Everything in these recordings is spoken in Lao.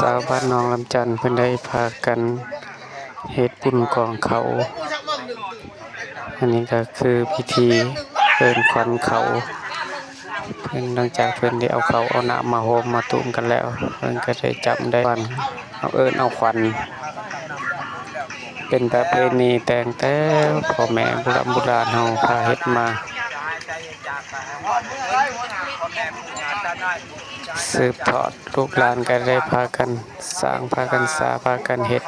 ຊາວບ້ານໜອງລຳຈັນເພິ່ນໄດ້ພາກັນເຮັດບຸນກອງເຂົ້າ. ອັນນີ້ກໍຄືພິທີເອີ້ນຂວັນເຂົ້າ. ເພິ່ນ ຫຼັງຈາກເພິ່ນໄດ້ເອົາເຂົ້າເອົານ້ຳມາໂຮມມາຕູມກັນແລ້ວ, ເພິ່ນກໍໄດ້ຈຳໄດ້ຂວັນ ເອົາເອີ້ນເອົາຂວັນ ເປັນປະເພນີແຕ່ງແຕ່ພໍ່ແມ່ບູຮານບູຮານເຮົາພາເຮັດມາ ສືບທອດ. ລູກຫຼານກໍໄດ້ພາກັນສ້າງ ພາກັນສາ ພາກັນເຮັດ.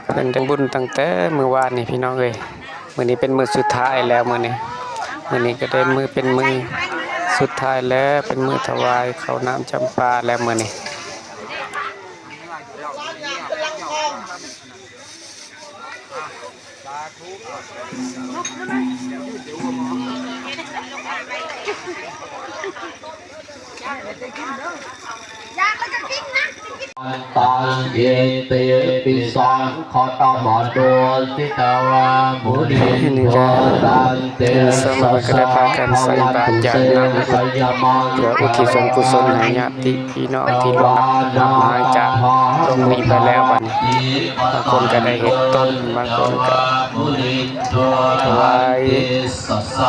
ເພິ່ນໄດ້ບຸນຕັ້ງແຕ່ມື້ວານນີ້ພີ່ນ້ອງເອີຍ, ມື້ນີ້ເປັນມື້ສຸດທ້າຍແລ້ວ. ມື້ນີ້ ມື້ນີ້ກໍໄດ້ມື້ ເປັນມື້ສຸດທ້າຍແລ້ວ, ເປັນມື້ຖວາຍເຂົ້ານ້ຳຈຳປາແລ້ວມື້ນີ້. ຢາກແລ້ວກໍກິນນະ. ຕັງ ເອເຕ ປິ ສັງຄະຕະມະໂນ ສິດຕະວາ ມຸນີ ນີ້ກໍ ເພິ່ນກໍໄດ້ພາກັນໃສ່ບາດຢາດນ້ຳ ເພື່ອອຸທິດສ່ວນກຸສົນໃຫ້ຍາດຕິພີ່ນ້ອງທີ່ລ່ວງລັບຫາຍຈາກໂລກນີ້ໄປແລ້ວ. ບັດນີ້ບາງຄົນກໍໄດ້ເຮັດຕົ້ນ, ບາງຄົນກໍຖວາຍ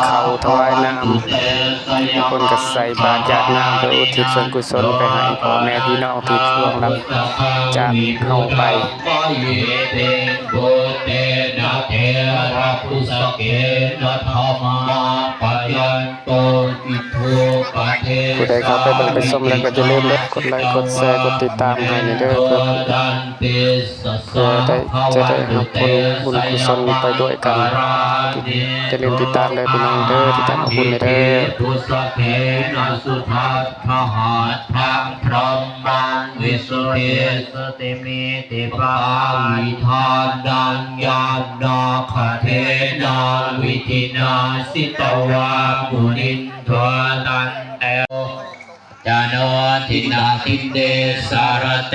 ເຂົ້າຖວາຍນ້ຳ, ບາງຄົນກໍໃສ່ບາດຢາດນ້ຳ ເພື່ອອຸທິດສ່ວນກຸສົນໄປໃຫ້ພໍ່ແມ່ພີ່ນ້ອງທີ່ລ່ວງລັບຈາກເຮົາໄປ. ຜູ້ໃດເຂົ້າໄປເບິ່ງໄປຊົມແລ້ວກໍຢ່າລືມເດີ ກົດໄລ ກົດແຊ ກົດຕິດຕາມໃຫ້ແດ່ເດີ ເພື່ອ ເພື່ອໄດ້ ຈະໄດ້ຮັບຜົນບຸນກຸສົນໄປດ້ວຍກັນ. ຢ່າລືມຕິດຕາມເດີພີ່ນ້ອງເດີ ຕິດຕາມຂອບຄຸນເດີ. ຈະໂນ ທິນະທິນເນ ສາລະເຕ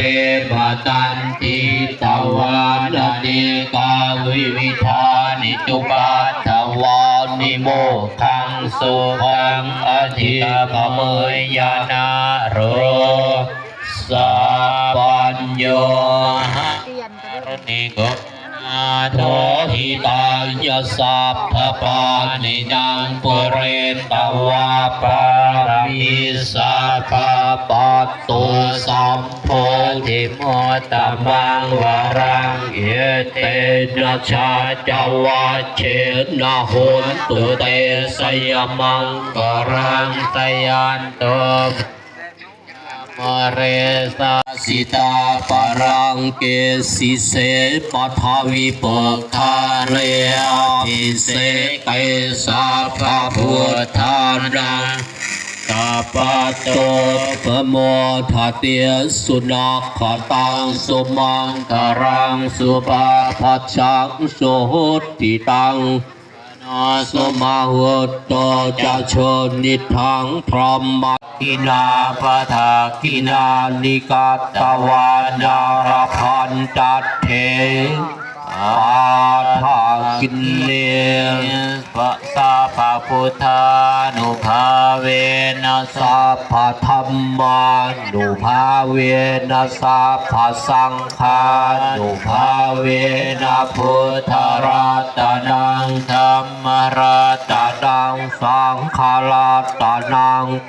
ພະຕັນຕິ ຫິຕະວານະເນກາວິວິທານິ ອຸປັດຖະວານິ ໂມກຂັງ ສຸຂັງ ອະທິກຳເມຍະນະໂຣ ສະປັນໂຍ ຫະ ກາຣະນີໂກ ນາໂຖ ຫິຕາຍະ ສັບພະປານິນາງ ປຸເຣຕະວາ ປາຣະມີ ສັບພະ ປັດຕຸ ສຳໂພ ທິມຸດຕະມັງ ວະລັງ ເອເຕນະ ຊາຈະວັດເຊນະ ໂຫນຕຸ ເຕຊະຍະມັງກະລັງ ຊະຍັນຕຸ ມະເຣສາ ສິຕາປະລັງເກ ສິເສ ປະທະວິ ປຸກຄະເລ ອະພິເສເກ ສັບພະພຸດທານັງ ກະປະໂຕ ປະໂມທະຕິ ສຸນັກຂະຕັງ ສຸມັງຄະລັງ ສຸພາພະຈັງ ສຸຫຸດທິຕັງ ໂນ ສຸມະຫຸດໂຕ ຈະ ໂຊນິທັງ ພຣະມະ ກິນາ ປະທັກກິນານິ ກັດຕະວານາ ລະພັນຕັດເຖ ປະທັກກິນເນ ປະ ສັບພະພຸດທານຸພາເວນະ ສັບພະທຳມານຸພາເວນະ ສັບພະສັງ ຄານຸພາເວນະ ພຸດທະລັດຕະນັງ ທຳມະລັດຕະນັງ ສັງຄະລັດຕະນັງ ຕິ